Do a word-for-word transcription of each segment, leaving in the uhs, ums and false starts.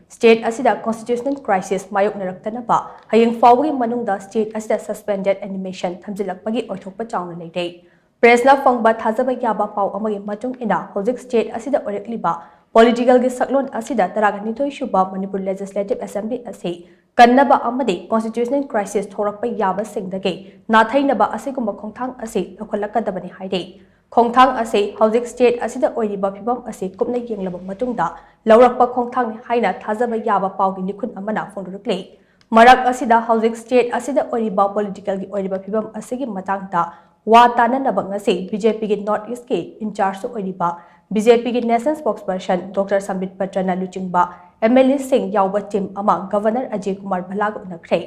State ꯑꯁꯤꯗ constitutional crisis ꯃꯥꯌꯣꯛꯅꯔꯛꯇꯅꯕ ꯍꯌꯦꯡ ꯐꯥꯎꯕꯒꯤ ꯃꯅꯨꯡꯗ state ꯑꯁꯤꯗ suspended animation ꯊꯝꯖꯤꯜꯂꯛꯄꯒꯤ ꯑꯣꯏꯊꯣꯛꯄ ꯆꯥꯎꯅ ꯂꯩꯔꯦ꯫ Pressꯅ ꯐꯪꯕ ꯊꯥꯖꯕ ꯌꯥꯕ ꯄꯥꯎ ꯑꯃꯒꯤ ꯃꯇꯨꯡ ꯏꯟꯅ, ꯍꯧꯖꯤꯛ state ꯑꯁꯤꯗ ꯑꯣꯏꯔꯛꯂꯤꯕ politicalꯒꯤ ꯁꯛꯂꯣꯟ ꯑꯁꯤꯗ ꯇꯔꯥꯅꯤꯊꯣꯏ ꯁꯨꯕ Manipur Legislative Assembly ꯑꯁꯤ ꯀꯟꯅꯕ ꯑꯃꯗꯤ constitutional crisis ꯊꯣꯛꯂꯛꯄ ꯌꯥꯕꯁꯤꯡꯗꯒꯤ ꯅꯥꯊꯩꯅꯕ ꯑꯁꯤꯒꯨꯝꯕ ꯈꯣꯡꯊꯥꯡ ꯑꯁꯤ ꯂꯧꯈꯠꯂꯛꯀꯗꯕꯅꯤ ꯍꯥꯏꯔꯤ꯫ ꯈꯣꯡꯊꯥꯡ ꯑꯁꯤ ꯍꯧꯖꯤꯛ state ꯑꯁꯤꯗ ꯑꯣꯏꯔꯤꯕ ꯐꯤꯕꯝ ꯑꯁꯤ ꯀꯨꯞꯅ ꯌꯦꯡꯂꯕ ꯃꯇꯨꯡꯗ ꯂꯧꯔꯛꯄ ꯈꯣꯡꯊꯥꯡꯅꯤ ꯍꯥꯏꯅ ꯊꯥꯖꯕ ꯌꯥꯕ ꯄꯥꯎꯒꯤ ꯂꯤꯈꯨꯟ ꯑꯃꯅ ꯐꯣꯡꯗꯣꯔꯛꯂꯤ꯫ ꯃꯔꯛ ꯑꯁꯤꯗ, ꯍꯧꯖꯤꯛ state ꯑꯁꯤꯗ ꯑꯣꯏꯔꯤꯕ politicalꯒꯤ ꯑꯣꯏꯔꯤꯕ ꯐꯤꯕꯝ ꯑꯁꯤꯒꯤ ꯃꯇꯥꯡꯗ ꯋꯥ ꯇꯥꯅꯅꯕ ꯉꯁꯤ BJPꯒꯤ North Eastꯀꯤ in charge ꯑꯣꯏꯔꯤꯕ BJPꯒꯤ national spokesperson Doctor ꯁꯝꯕꯤꯠ ꯄꯇ꯭ꯔꯅ ꯂꯨꯆꯤꯡꯕ MLAꯁꯤꯡ ꯌꯥꯎꯕ team ꯑꯃ Governor ꯑꯖꯌ ꯀꯨꯃꯥꯔ ꯚꯜꯂꯥꯒ ꯎꯅꯈ꯭ꯔꯦ꯫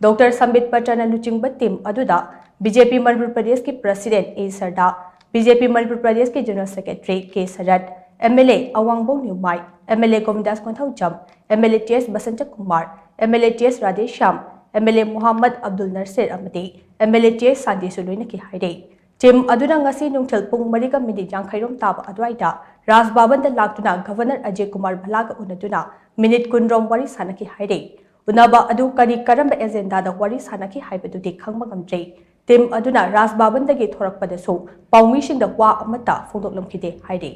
Doctor ꯁꯝꯕꯤꯠ ꯄꯇ꯭ꯔꯅ ꯂꯨꯆꯤꯡꯕ team ꯑꯗꯨꯗ BJP ꯃꯅꯤꯄꯨꯔ ꯄ꯭ꯔꯗꯦꯁꯀꯤ President A ꯁꯔꯗꯥ, BJP ꯃꯅꯤꯄꯨꯔ ꯄ꯭ꯔꯗꯦꯁꯀꯤ General Secretary K ꯁꯔꯠ, MLA ꯑꯋꯥꯡꯕꯧ ꯅ꯭ꯌꯨꯃꯥꯏ, MLA ꯒꯣꯕꯤꯟꯗꯥꯁ Konthoujam, MLA T S Basanta Kumar, MLA T S Radheshyam, MLA ꯃꯨꯍꯝꯃꯗ ꯑꯕꯗꯨꯜ ꯅꯁꯤꯔ ꯑꯃꯗꯤ MLA T S ꯁꯥꯟꯇꯤꯁꯨ ꯂꯣꯏꯅꯈꯤ ꯍꯥꯏꯔꯤ꯫ Team ꯑꯗꯨꯅ ꯉꯁꯤ ꯅꯨꯡꯊꯤꯜ ꯄꯨꯡ ꯃꯔꯤꯒ ꯃꯤꯅꯤꯠ ꯌꯥꯡꯈꯩꯔꯣꯝ ꯇꯥꯕ ꯑꯗꯨꯋꯥꯏꯗ ꯔꯥꯖ ꯚꯕꯟꯗ ꯂꯥꯛꯇꯨꯅ Governor ꯑꯖꯌ ꯀꯨꯃꯥꯔ ꯚꯜꯂꯥꯒ ꯎꯅꯗꯨꯅ ꯃꯤꯅꯤꯠ ꯀꯨꯟꯔꯣꯝ ꯋꯥꯔꯤ ꯁꯥꯟꯅꯈꯤ ꯍꯥꯏꯔꯤ꯫ ꯎꯅꯕ ꯑꯗꯨ ꯀꯔꯤ ꯀꯔꯝꯕ agendaꯗ ꯋꯥꯔꯤ ꯁꯥꯟꯅꯈꯤ ꯍꯥꯏꯕꯗꯨꯗꯤ ꯈꯪꯕ ꯉꯝꯗ꯭ꯔꯤ꯫ Team ꯑꯗꯨꯅ ꯔꯥꯖ ꯚꯕꯟꯗꯒꯤ ꯊꯣꯔꯛꯄꯗꯁꯨ ꯄꯥꯎꯃꯤꯁꯤꯡꯗ ꯋꯥ ꯑꯃꯠꯇ ꯐꯣꯡꯗꯣꯛꯂꯝꯈꯤꯗꯦ ꯍꯥꯏꯔꯤ꯫